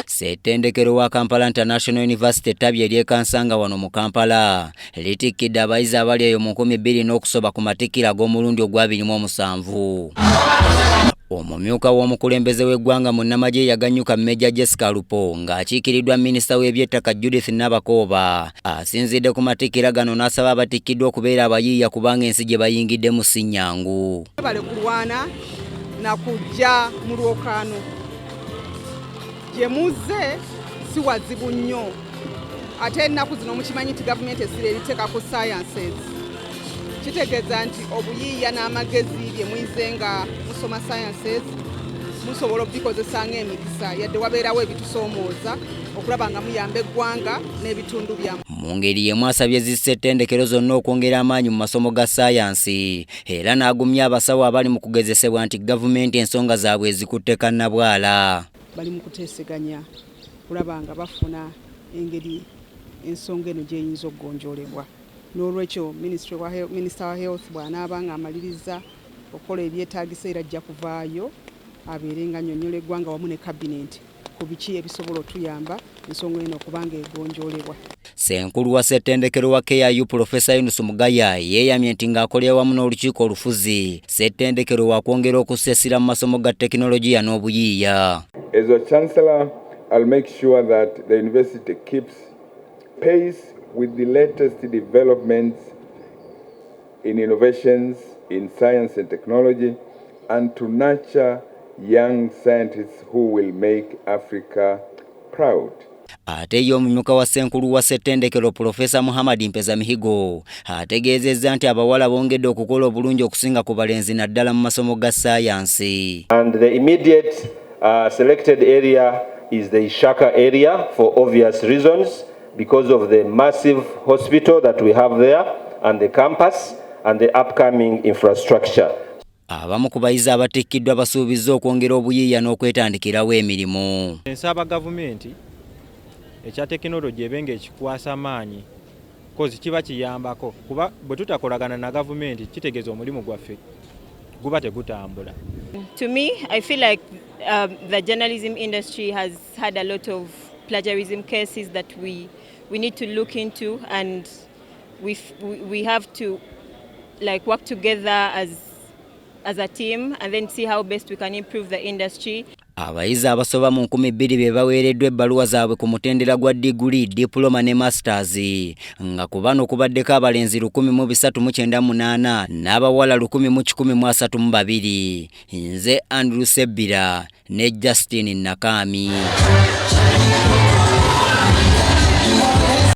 Ssettendekero wa Kampala International University ettabi ery'e Kansanga wano mu Kampala litikkidde abayizi abali eyo mu 2000 n'okusoba ku matikkira ag'omulundi ogwa 27. Omumyuka w'omukulembeze w'eggwanga, munnamagye yaganyuka Meja Jessica Alupo, ng'akiikiriddwa minisita w'ebyettaka Judith Nabakooba, asinzidde ku matikkira gano n'asaba abatikkiddwa okubeera abayiiya kubanga ensi gye bayingiddemu si nnyangu. Bale kulwana na kujja mu lwokaano gye muzze si wazibu nnyo, ate ennaku zino mukimanyi nti gavumenti essira eriteeka ku sciences. Kitegeeza nti obuyiiya n'amagezi bye muyize nga musoma sciences musobola okubikozesa ng'emikisa, yadde wabeerawo ebitusoomooza, okulaba nga muyamba eggwanga n'ebitundu byammwe. Mu ngeri y'emu asabye zissettendekero zonna okwongera amaanyi mu masomo ga ssaayansi era n'agumya abasawo abali mu kugezesebwa nti gavumenti ensonga zaabwe ezikutte kannabwala. Bali mu kuteeseganya kulaba nga bafuna engeri ensonga eno gy'eyinza okugonjoolebwa. N'olwekyo minisita wa health bw'anaaba ng'amaliriza okukola ebyetaagisa, era ajja kuvaayo abeere nga nnyonnyola eggwanga wamu ne kabinenti ku biki ebisobola otuyamba ensonga eno okuba nga egonjoolebwa. Ssenkulu wa ssettendekero wa KIU, Pulofesa Yunus Mugaya, yeeyamye nti ng'akolera wamu n'olukiiko olufuzi, ssettendekero wakwongera okussa essira mu masomo ga tekinologiya n'obuyiiya. As a chancellor, I'll make sure that the university keeps pace with the latest developments in innovations in science and technology and to nurture young scientists who will make Africa proud. Ate ye omumyuka wa ssenkulu wa ssettendekero, Pulofesa Muhammad Mpeza Mihigo, ategeezezza nti abawala bongedde okukola obulungi okusinga ku balenzi, naddala mu masomo ga ssaayansi. And the immediate selected area is the Ishaka area for obvious reasons, because of the massive hospital that we have there and the campus and the upcoming infrastructure. Abamu ku bayizi abatikkiddwa basuubizza okwongera obuyiiya n'okwetandikirawo emirimu. Nsaba gavumenti ekya tekinologi ebe ng'ekikwasa maanyi, 'cause kiba kiyambako, kuba bwe tutakolagana na gavumenti kitegeeza omulimu gwaffe guba tegutambula. To me, I feel like the journalism industry has had a lot of plagiarism cases that we need to look into, and we have to like work together as a team and then see how best we can improve the industry. Abayizi abasoba mu 2000 be baweereddwa ebbaluwa zaabwe ku mutendera gwa diguli, diploma ne masters, nga ku bano kubaddeko abalenzi 1398 n'abawala 1132. Nze Andrew Sebbira ne Justin Nakaami.